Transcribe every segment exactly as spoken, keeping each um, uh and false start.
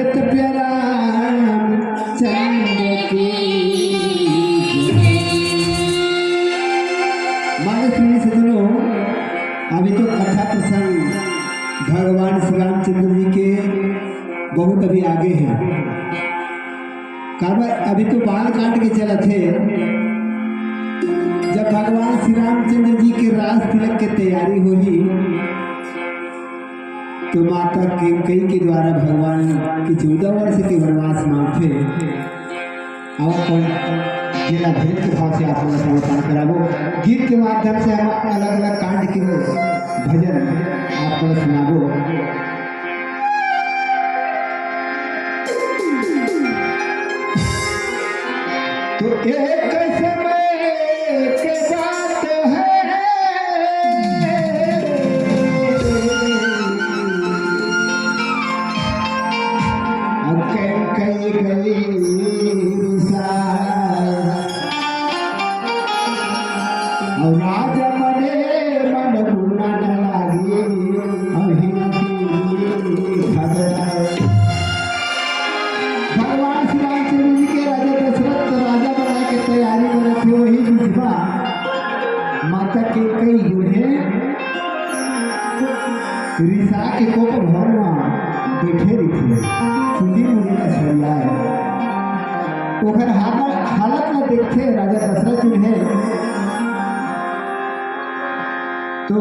प्यारा रामचंद्र की। मान्य सुनी सज्जनों, अभी तो कथा प्रसंग भगवान श्री रामचंद्र जी के बहुत अभी आगे है। काबर अभी तो बाल कांड के चलत हे। जब भगवान श्री रामचंद्र जी के राज तिलक के तैयारी होही, तो माता कैकेयी के द्वारा भगवान के चौदह वर्ष के वनवास मांगथे। अब अपन जिला भेद के भाव से आप मन ला समर्पण कराबो। गीत के माध्यम से हम अलग-अलग कांड के भजन आप मन ला सुनाबो। तो एक समय के बात है, अब कैकेयी गई रिसा, और राजा मने मन मुना न लागी, और हिंदी भगत। भगवान श्री रामचंद्र जी के राजा दशरथ राजा बनाए के तैयारी करत हे, वही बीच मा माता कैकेयी जो है रिसा के कोप भवन मा बैठे रहिथे, सुधी मुड़ी ला छरियाए। ओकर हाल-, हालत ला देखथे राजा दशरथ जो है, तो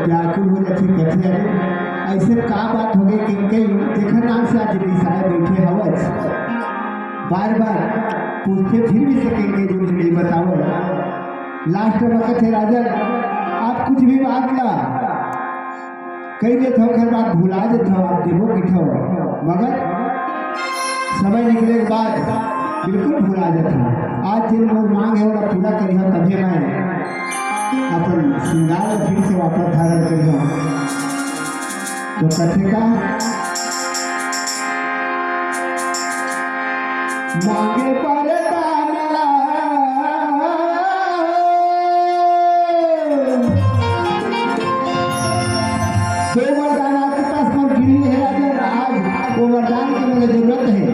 व्याकुल हो जाथे, कथे, "अरे, अइसे का बात हो गई कैकेयी, जेकर नाम से आज रिसाए बैठे हवच?" बार-बार पूछथे, फिर भी से कैकेयी जो नहीं बतावय। Last में कथे, "राजन, आप कुछ भी बात ला कहि लेथव, ओकर बाद भुला जथव, आप देबो कहिथव, मगर समय निकले के बाद बिल्कुल भुला जथव। आज जेन मोर मांग हे, ओला पूरा करिहा, तभे मैं अपन श्रृंगार ला फिर से वापस धारण करिहा।" तो कथे का, मांगे वरदान ला। दो वरदान आपके पास मोर गिरी हे राजन, आज वो वरदान के मोला जरूरत हे,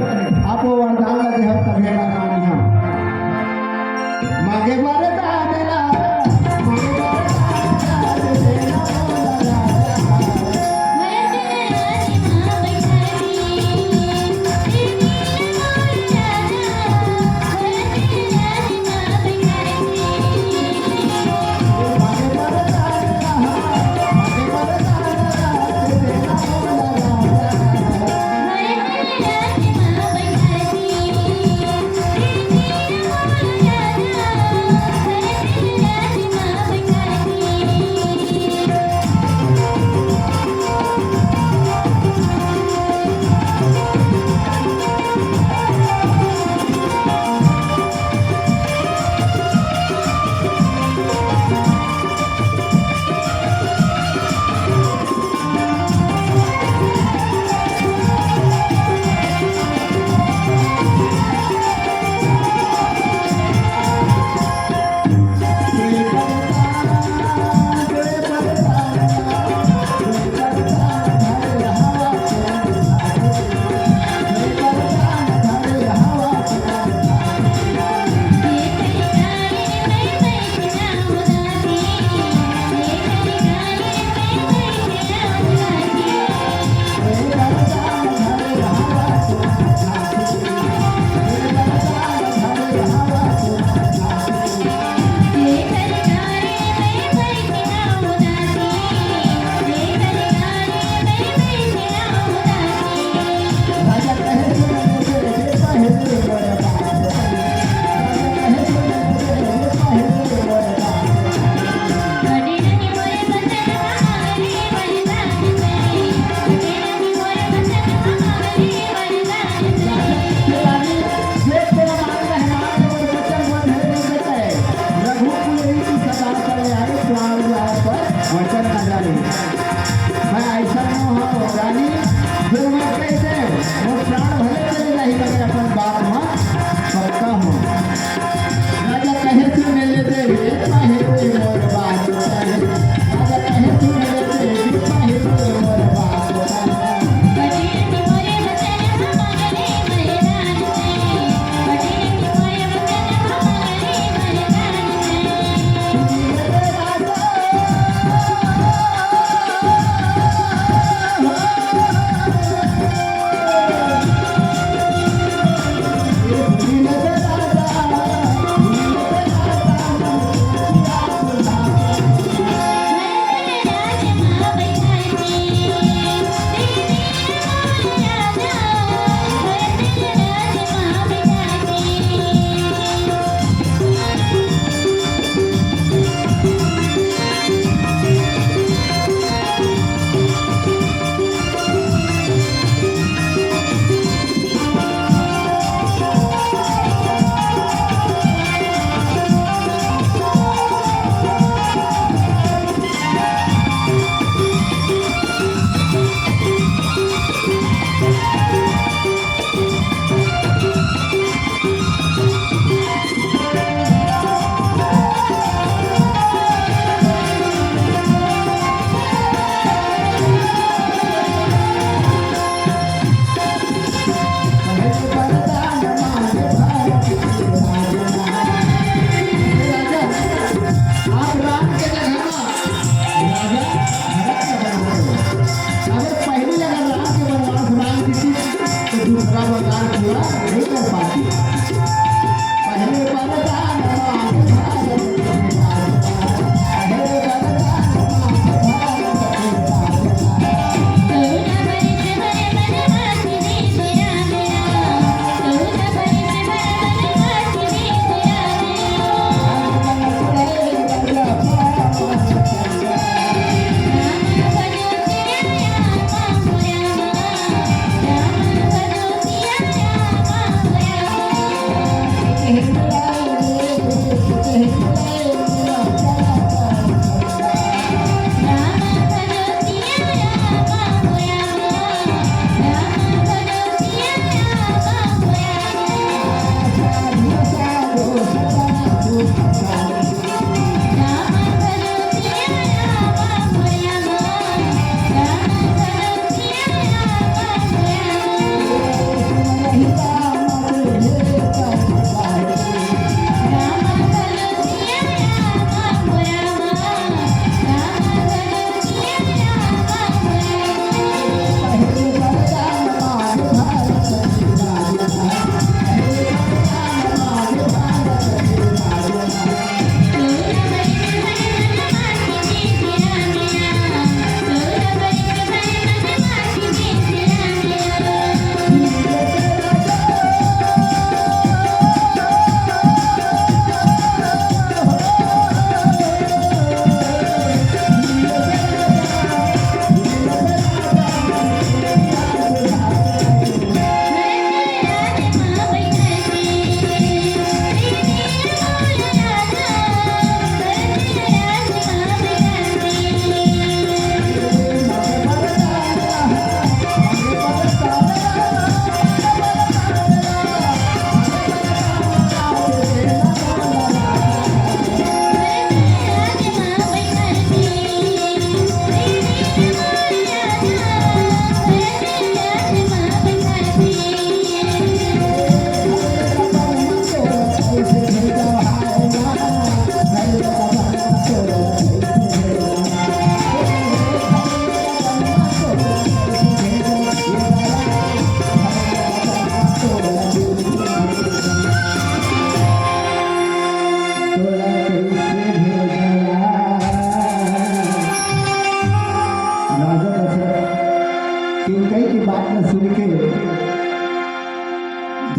आप वो वरदान ला देहव तभे मैं मानिहा। मांगे वरदान ला, मांगे वरदान ला, दे देना मोला राजा।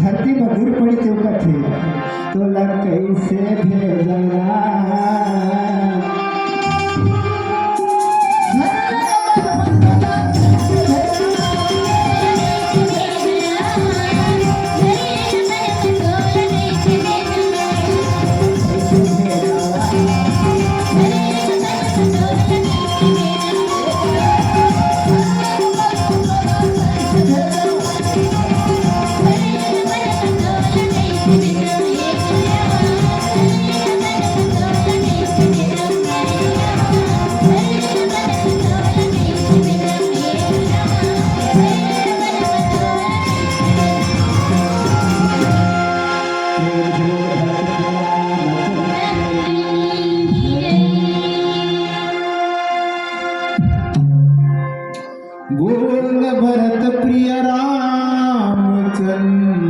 धरती म गिर पड़ी तेव कथे, तोला कइसे भेजंव?